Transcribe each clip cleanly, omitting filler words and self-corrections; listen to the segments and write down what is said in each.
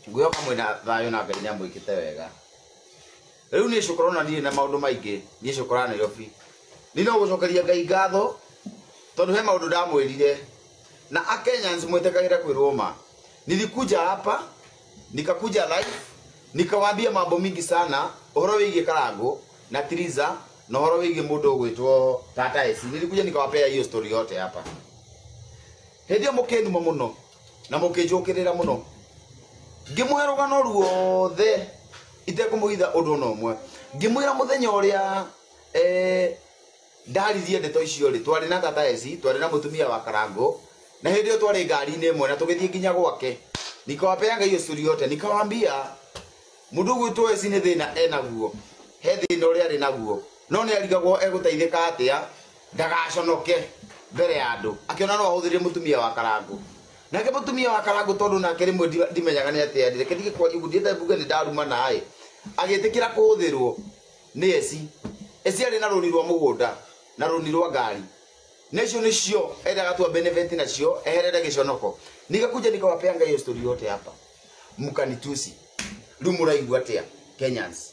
Ngwĩhoka mwĩna thayũ na Ngai nĩamwĩkĩte wega. Rĩu niĩ cũkũra ona ndirĩ na maũndũ maingĩ, niĩ cũkũra Nairobi. Niĩ no gũcokeria Ngai ngatho tondũ he maũndũ ndamwĩrire na Akenyans mwĩtĩkagĩre kwĩrwo ma. Nilikuja hapa nikakuja live nikawaambia mambo mingi sana ũhoro wĩgiĩ Karangũ na Triza na ũhoro wĩgiĩ mũndũ ũgwĩtwo Tata Esi. Nilikuja nikawapea hiyo story yote hapa. Hĩndĩ ĩyo mũkĩnuma mũno na mũkĩnjũkĩrĩra mũno. Ngĩmũhe rũgano ruothe itekũmũhitha ũndũ ona ũmwe. Ngĩmwĩra mũthenya ũrĩa ndaririe ndeto icio rĩ, twarĩ na Tata Esi, twarĩ na mũtumia wa Karangũ, na hĩndĩ ĩyo twarĩ ngari-inĩ ĩmwe na tũgĩthiĩ nginya gwake. Nikawapeanga hiyo story yote, nikawaambia mũndũ ũgwĩtwo Esi nĩ thĩna enaguo, he thĩna ũrĩa arĩ naguo, no nĩ arigagwo egũteithĩka atĩa ndagaconoke mbere ya andũ, akĩona no ahũthĩrie mũtumia wa Karangũ. Nake mũtumia wa Karangũ tondũ nake rĩmwe ndimenyaga nĩ atĩa, reke ndige kwaria ũguo, ndiĩte mbuge nĩ ndaruma naĩ, agĩtĩkĩra kũhũthĩrwo nĩ Esi. Esi arĩ na rũni rwa mũgũnda na rũni rwa ngari, na icio nĩcio endaga tu benefit nacio eherere gĩconoko. Nikakuja nikawapeanga hiyo story yote hapa, mkanitusi. Rĩu mũraigua atĩa Kenyans?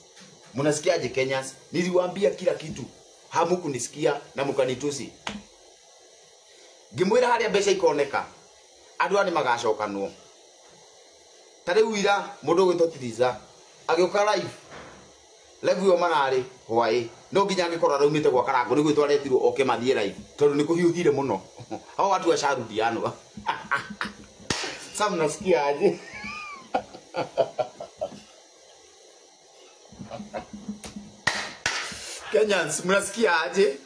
Mnasikiaje Kenyans? Niliwaambia kila kitu, hamukunisikia na mkanitusi. Ngĩmwĩra harĩa mbeca ikoneka andũ aya nĩmagacokanwo. Ta rĩu ira mũndũ ũgwĩtwo Triza agĩũka live, live ĩyo mararĩ hwaĩ, no nginya angĩkorwo araumĩte gwa Karangũ nĩguo twaretirwo oke mathiĩ live tondũ nĩ kũhiũhire mũno. Hao watu washarudianwa. Sasa mnasikia aje? Kenyans, mnasikia aje?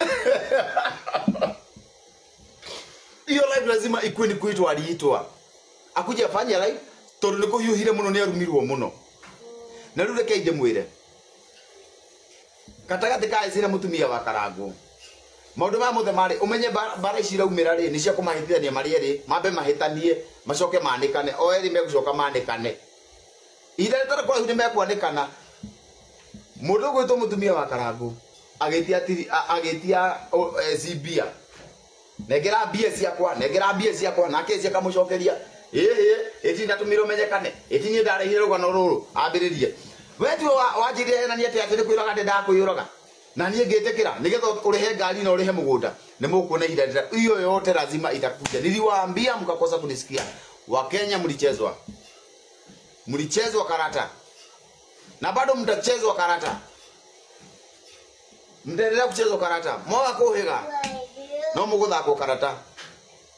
Hiyo live lazima ikuwe ni kuitwa aliitwa. Akuja afanye live tondũ nĩ kũhiũhire mũno nĩ arumirwo mũno. Na rĩu reke ndĩmwĩre. Gatagatĩ ka Esi na mũtumia wa Karangũ, maũndũ maya mothe marĩ ũmenye mbara ici iraumĩra rĩ, nĩ cia kũmahĩtithania marĩ erĩ, mambe mahĩtanie, macoke manĩkane, o erĩ megũcoka manĩkane. Ihinda rĩtarĩ kũraihu nĩ mekwanĩkana. Mũndũ ũgwĩtwo mũtumia wa Karangũ agĩtia Esi mbia. Nengera mbia ciakwa, nengera mbia ciakwa, nake Esi akamũcokeria, ĩĩ ĩti ndatũmire ũmenyekane, ĩti niĩ ndarehire rũgano rũrũ, ambĩrĩrie. We tiwe wanjĩrire henania atĩ atĩ nĩ kwĩraga ndĩ ndakwĩyũraga. Na niĩ ngĩtĩkĩra nĩgetha ũrĩhe ngari na ũrĩhe mũgũnda. Nĩ mũkuona ihinda rĩrĩa hiyo yote lazima itakuja. Niliwaambia mkakosa kunisikia. Wakenya mlichezwa. Mlichezwa karata. Na bado mtachezwa karata. Mtaendelea kuchezwa karata. Mwaga kũhĩga. No mũgũthakwo karata.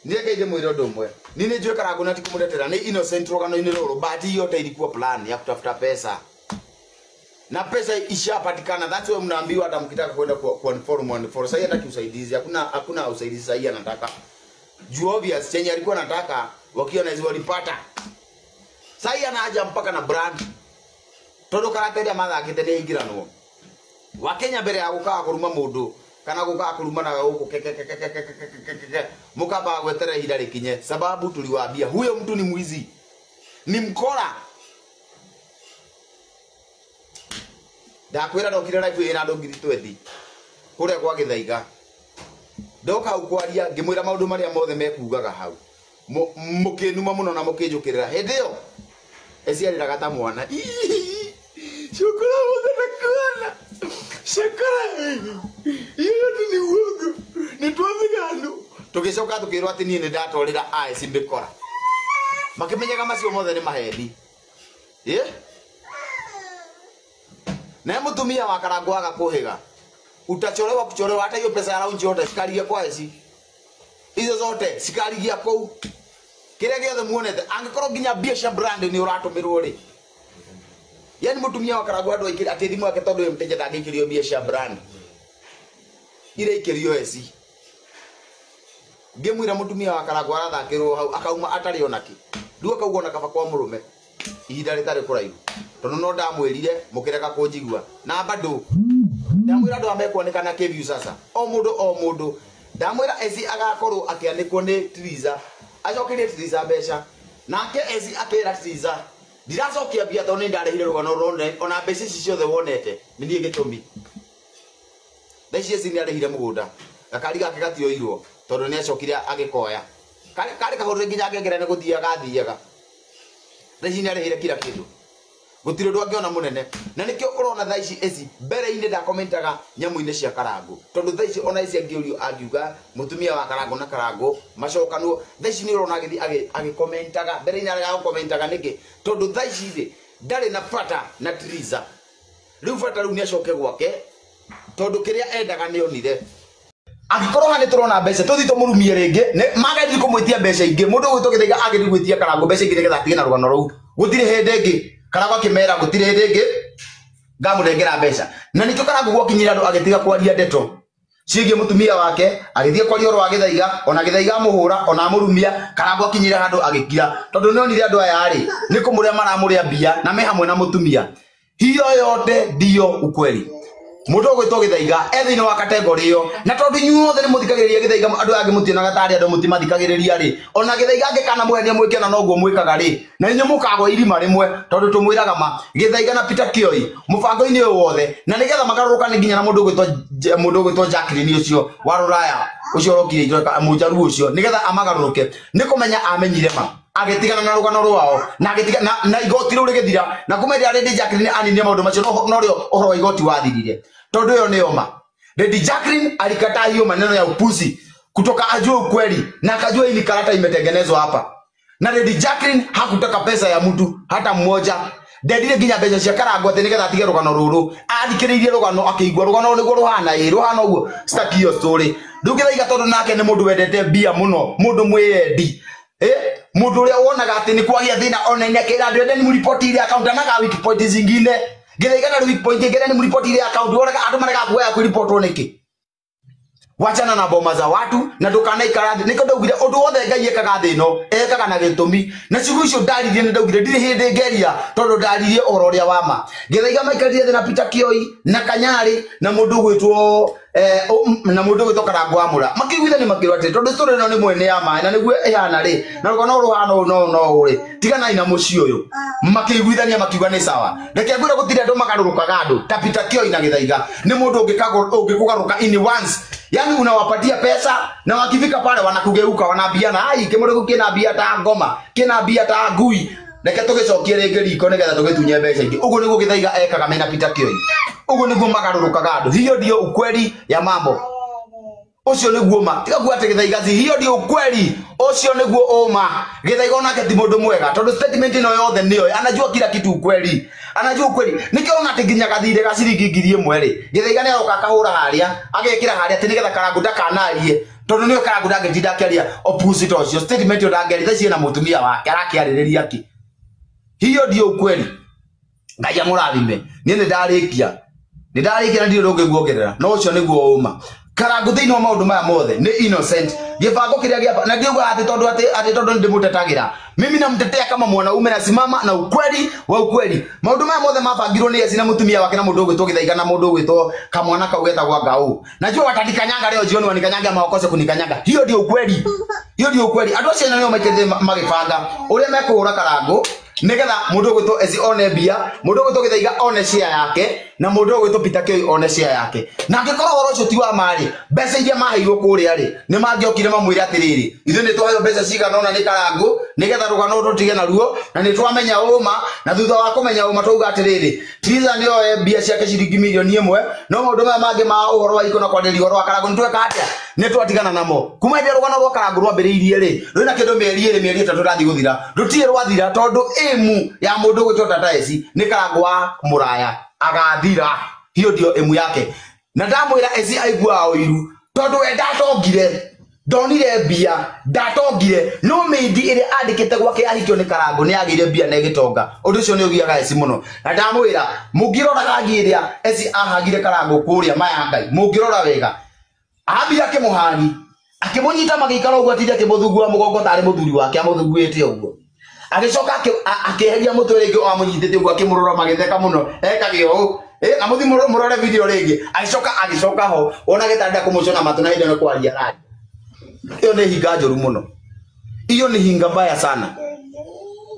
Niĩ ngeithie mwĩre ũndũ ũmwe. Niĩ nĩ njũĩ Karangũ na ti kũmũretera, nĩ innocent rũgano-inĩ rũrũ, but hiyo yote ilikuwa plan ya kutafuta pesa. Na pesa ishapatikana. That's why mnaambiwa hata mkitaka kwenda kwa unfollow, unfollow. Sasa hataki usaidizi. Hakuna usaidizi sasa anataka. Juu obvious chenye alikuwa anataka wakiwa na hizo walipata. Sasa anaja mpaka na brand. Tondu karata ĩrĩa mathakĩte nĩ ĩingĩranwo. Wakenya mbere ya gũkaga kũruma mũndũ kana gũkaga kũrumanaga gũkũ kekekekekekekeke, mũkambaga gweterera ihinda rĩkinye, sababu tuliwaambia huyo mtu ni mwizi, ni mkora. Ndakwĩra ndokire live ĩna andũ ngiri 20 kũrĩa kwa Gĩthaiga. Ndoka hau kwaria ngĩmwĩra maũndũ marĩa mothe mekugaga hau. Mũkĩnuma mũno na mũkĩnjũkĩrĩra. Hĩndĩ ĩyo Esi arĩraga ta mwana. Shukura mothe nakuona. Shukura. Iyo yote ni uongo. Ni twathiganũ. Tũgĩcoka tũkĩrwo atĩ niĩ nĩ ndatwarĩra Esi mĩkora. Makĩmenyaga macio mothe nĩ maheni. Ĩ? Na mũtumia wa Karangũ aga kũhĩga. Utachorewa kuchorewa hata hiyo pesa ya lounge yote cikarigia kwa Esi. Hizo zote cikarigia kũu. Kĩrĩa gĩothe muonete angĩkorwo nginya mbia cia brand nĩ ũratũmĩrwo rĩ. Yaani mũtumia wa Karangũ andũ aingĩ atĩ thimũ yake tondũ we mteja ndangĩikĩrio mbia cia brand. Iraikĩrio Esi. Ngĩmwĩra mũtumia wa Karangũ arathakĩrwo hau akauma atarĩ ona kĩ. Rĩu akauga ona kaba kwa mũrũme ihinda rĩtarĩ kũraihu. Tondũ no ndamwĩrire mũkĩrega kũnjigua. Na bado ndamwĩra andũ aya mekuonekana kĩview sasa. O mũndũ o mũndũ. Ndamwĩra Esi agakorwo akĩanĩkwo nĩ Triza. Acokerie Triza mbeca. Nake Esi akĩra Triza, ndiracokia mbia tondũ nĩ ndarehire rũgano rũrone ona mbeca ici ciothe wonete nĩ niĩ gĩtũmi. Thaa ici Esi nĩ arĩhire mũgũnda. Gakari gake gatioirwo tondũ nĩ acokire agĩkoya. Karĩ kahũrũre nginya ngengere nĩ gũthiaga athiaga. Thaa ici nĩ arĩhĩire kila kĩndũ. Gũtirĩ ũndũ angĩona mũnene. Na nĩkĩo ũrona thaa ici eci mbere-inĩ ndakomentaga nyamũ-inĩ cia Karangũ. Tondũ thaa ici ona ici angĩũrio angiuga mũtumia wa Karangũ na Karangũ macokanwo. Thaa ici nĩ ũrona agĩthiĩ agĩkomentaga. Mbere-inĩ aregaga gũkomentaga nĩkĩ? Tondũ thaa ici rĩ ndarĩ na bata na Triza. Rĩu bata rĩu nĩ acoke gwake tondũ kĩrĩa endaga nĩ onire. Angĩkorwo haha nĩ tũrona mbeca tũthiĩ tũmũrumie rĩngĩ nĩ magĩthiĩ kũmwĩtia mbeca ingĩ. Mũndũ ũgwĩtwo Gĩthaiga agĩthiĩ gwĩtia Karangũ mbeca ingĩ nĩgetha atige na rũgano rũu. Gũtirĩ hĩndĩ ĩngĩ Karangũ akĩmera gũtirĩ hĩndĩ ĩngĩ ngamũnengera mbeca. Na nĩkĩo Karangũ gwakinyire andũ agĩtiga kwaria ndeto ciĩgiĩ mũtumia wake, agĩthiĩ kwaria ũhoro wa Gĩthaiga, ona Gĩthaiga amũhũra ona amũrumia. Karangũ akinyire handũ agĩkira tondũ nĩ onire andũ aya rĩ nĩ kũmũrĩa maramũrĩa mbia na me hamwe na mũtumia. Hiyo yote ndio ukweli. Mũndũ ũgwĩtwo Gĩthaiga e thĩinĩ wa kategori ĩyo, na tondũ inyuothe nĩ mũthikagĩrĩria Gĩthaiga, andũ aya angĩ mũtionaga tarĩ andũ mũtimathikagĩrĩria rĩ, ona Gĩthaiga angĩkana mũhenia mwĩkena noguo mwĩkaga rĩ, na inyuĩ mũkagwa irima rĩmwe tondũ tũmwĩraga ma. Gĩthaiga na Peter Kioi mũbango-inĩ ũyũ wothe, na nĩgetha magarũrũkane nginya na mũndũ ũgwĩtwo Jacqueline ũcio wa rũraya ũcio ũrokire itweka mũnjaruo ũcio, nĩgetha amagarũrũke nĩ kũmenya amenyire ma agĩtigana na rũgano rwao na agĩtiga na igoti rĩu rĩgĩthira. Na kuma hĩndĩ ĩrĩa Lady Jacqueline aninire maũndũ macio no rĩo ũhoro wa igoti wathirire tondũ ĩyo nĩyo ma. Lady Jacqueline alikataa hiyo maneno ya upuzi kutoka ajue ukweli na akajua hii ni karata imetengenezwa hapa. Na Lady Jacqueline hakutaka pesa ya mtu hata mmoja. Ndendire nginya mbeca cia Karangũ atĩ nĩgetha atige rũgano rũrũ. Athikĩrĩirie rũgano akĩigua rũgano nĩguo rũhana ĩ rũhana ũguo. Sitaki hiyo story. Rĩu Gĩthaiga tondũ nake nĩ mũndũ wendete mbia mũno, mũndũ mwĩyendi. Mũndũ ũrĩa wonaga atĩ nĩ kwagĩa thĩna online akĩra andũ endeni mũripoti ile account anaga weak point zingine. Gĩthaiga na weak point ingĩ ni mũripoti ile account wonaga andũ marega kuoya kũripotwo nĩkĩ? Wachana na boma za watu na ndukanaikara thĩ. Nĩkĩo ndaugire ũndũ wothe Ngai ekaga thĩ ĩno ekaga na gĩtũmi. Na ciugo icio ndaririe nĩ ndaugire ndirĩ hĩndĩ ngeria tondũ ndaririe ũhoro ũrĩa wa ma. Gĩthaiga maikarire thĩ na Peter Kioi na Kanyarĩ na mũndũ ũgwĩtwo na mũndũ ũgwĩtwo Karangũ wa Mũra makĩiguithania makĩrwo atĩrĩ tondũ story ĩno nĩ mwene ya maĩ na nĩguo ĩhana rĩ na rũgano rũhana ũũ no no ũũ rĩ tiganai na mũciĩ ũyũ. Makĩiguithania makiuga nĩ sawa. Reke ngwĩre gũtirĩ andũ magarũrũkaga andũ ta Peter Kioi na Gĩthaiga. Nĩ mũndũ ũngĩkũgarũrũka in once. Yani unawapatia pesa na wakifika pale wanakugeuka wanaambiana ai kĩmũndũ kĩna mbia ta ngoma kĩna mbia ta ngui reke tũgĩcokie rĩngĩ riko nĩgetha tũgĩtunye mbeca ingĩ. Ũguo nĩguo Gĩthaiga ekaga mena Peter Kioi. Ũguo nĩguo magarũrũkaga andũ. Hiyo ndio ukweli ya mambo. Ũcio nĩguo ma. Tiga kuga atĩ Gĩthaiga si hiyo ndio ukweli. Ũcio nĩguo ũma. Gĩthaiga onake ti mũndũ mwega tondũ statement ĩno yothe nĩyo anajua kila kitu ukweli. Anajua ukweli. Nĩkĩo ona atĩ nginya gathirĩ ga ciringi 1000 rĩ Gĩthaiga nĩ aroka akahũra harĩa agekĩra harĩa atĩ nĩgetha Karangũ ndakanarie tondũ nĩwe Karangũ ndangĩtinda akĩaria opposite ũcio statement ĩyo ndangĩaria thaa ici ena mũtumia wake arakĩarĩrĩria kĩ. Hiyo ndio ukweli. Ngai amũrathime. Niĩ nĩ ndarĩkia. Nĩ ndarĩkia na ndirĩ ũndũ ũngĩ nguongerera. No ũcio nĩguo ũma. Karangũ thĩinĩ wa maũndũ maya mothe nĩ innocent. Gĩbango kĩrĩa gĩa na ndiuga atĩ tondũ atĩ tondũ nĩ ndĩmũtetagĩra. Mimi namtetea kama mwanaume nasimama na ukweli wa ukweli. Maũndũ maya mothe mabangirwo nĩ Esi na mũtumia wake na mũndũ ũgwĩtwo Gĩthaiga na mũndũ ũgwĩtwo kamwana kau getagwo Ngau. Najua watanikanyanga leo jioni wanikanyanga ama wakose kunikanyanga. Hiyo ndio ukweli. Hiyo ndio ukweli. Andũ acio nĩo maikarĩte magĩbanga ũrĩa mekũhũra Karangũ nĩgetha mũndũ ũgwĩtwo Esi one mbia, mũndũ ũgwĩtwo Gĩthaiga one share yake na mũndũ ũgwĩtwo Peter Kioi one share yake. Na angĩkorwo ũhoro ũcio ti wa ma rĩ, mbeca iria maheirwo kũrĩa rĩ, nĩ mangĩokire mamwĩre atĩrĩrĩ, ithuĩ nĩ twaheo mbeca cigana ũna nĩ Karangũ nĩgetha rũgano rũrũ tũtige naruo na nĩ twamenya ũma, na thutha wa kũmenya ũma twauga atĩrĩrĩ, Triza nĩ oe mbia ciake ciringi 1 milioni no maũndũ maya mangĩ ma ũhoro wa iko na kwarĩrĩria ũhoro wa Karangũ nĩ tweka atĩa? Nĩ twatigana namo. Kuma hĩndĩ ĩrĩa rũgano rwa Karangũ rwambĩrĩirie rĩ, rwĩna kĩndũ mĩeri 2 mĩeri 3 rũrathiĩ gũthira. Rũtirĩ rwathira tondũ ĩmu ya mũndũ ũgwĩtwo Tata Esi nĩ Karangũ wa Mũraya agathira. Hiyo ndio ĩmu yake. Na ndamwĩra Esi aiguaga ũiru tondũ we ndatongire ndonire mbia ndatongire no mĩindi ĩrĩa andĩkĩte gwake ahikio nĩ Karangũ nĩ agĩire mbia na ĩgĩtonga. Ũndũ ũcio nĩ ũgiaga Esi mũno. Na ndamwĩra mũngĩrora hangi ĩrĩa Esi ahagire Karangũ kũrĩa maya Ngai mũngĩrora wega ambire akĩmũhagi akĩmũnyita magĩikara ũguo atinde akĩmũthugua mũgongo tarĩ mũthuri wake amũthuguĩte ũguo agĩcoka akĩeheria mũtwe rĩngĩ o amũnyitĩte ũguo akĩmũrora magĩtheka mũno ekage ũũ na mũthi mũrore video rĩngĩ agĩcoka agĩcoka ho wona gĩtanda kũmũcũna matũ na hĩndĩ ĩyo nĩ kwaria araria. Ĩyo nĩ hinga njũru mũno. Iyo nĩ hinga mbaya sana.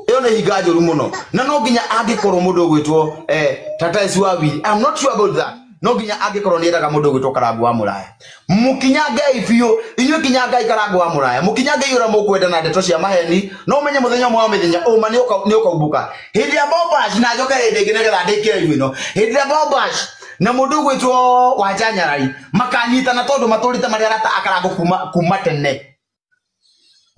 Ĩyo nĩ hinga njũru mũno. Na no nginya angĩkorwo mũndũ ũgwĩtwo Tata Esi wa Wili. I'm not sure about that. No nginya angĩkorwo nĩ endaga mũndũ ũgwĩtwo Karangũ wa Mũraya. Mũkinyangei biũ, inyuĩ kinyangai Karangũ wa Mũraya, mũkinyangei ũrĩa mũkwenda na ndeto cia maheni, no ũmenye mũthenya ũmwe wa mĩthenya ũma nĩ ũkaumbũka. Hĩndĩ ya Bobash, na njoke hĩndĩ ĩngĩ nĩgetha ndĩkie igu ĩno, hĩndĩ ya Bobash na mũndũ ũgwĩtwo Wanja Nyarai makanyitana tondũ matũrĩte marĩ arata a Karangũ kuma tene,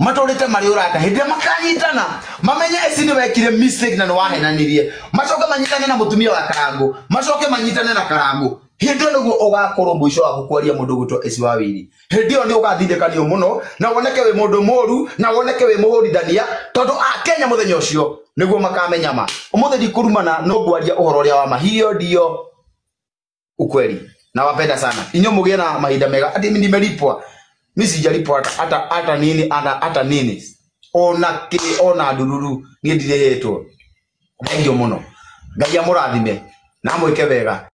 matũrĩte marĩ ũrata. Hĩndĩ ĩrĩa makanyitana mamenye eci nĩ wekire mistake na nĩ wahenanirie, macoke manyitane na mũtumia wa Karangũ, macoke manyitane na Karangũ, hĩndĩ ĩyo nĩguo ũgakorwo mũico waku kwaria mũndũ ũgwĩtwo Eci wa Wĩiri. Hĩndĩ ĩyo nĩ ũgathindĩkanio mũno na woneke wĩ mũndũ mũru na woneke wĩ mũhũrithania, tondũ a Kenya mũthenya ũcio nĩguo makamenya ma. Ũmũthĩ ndikũrumana, no ngwaria ũhoro ũrĩa wa ma. Hiyo ndio ukweli. Nawapenda sana. Inyuĩ mũgĩe na mahinda mega. Ati mimi nimelipwa. Mimi sijalipwa hata nini, hata nini. Ona kĩ, ona ndururu niĩ ndirĩhĩtwo. Thengiũ mũno. Ngai amũrathime na amwĩke wega.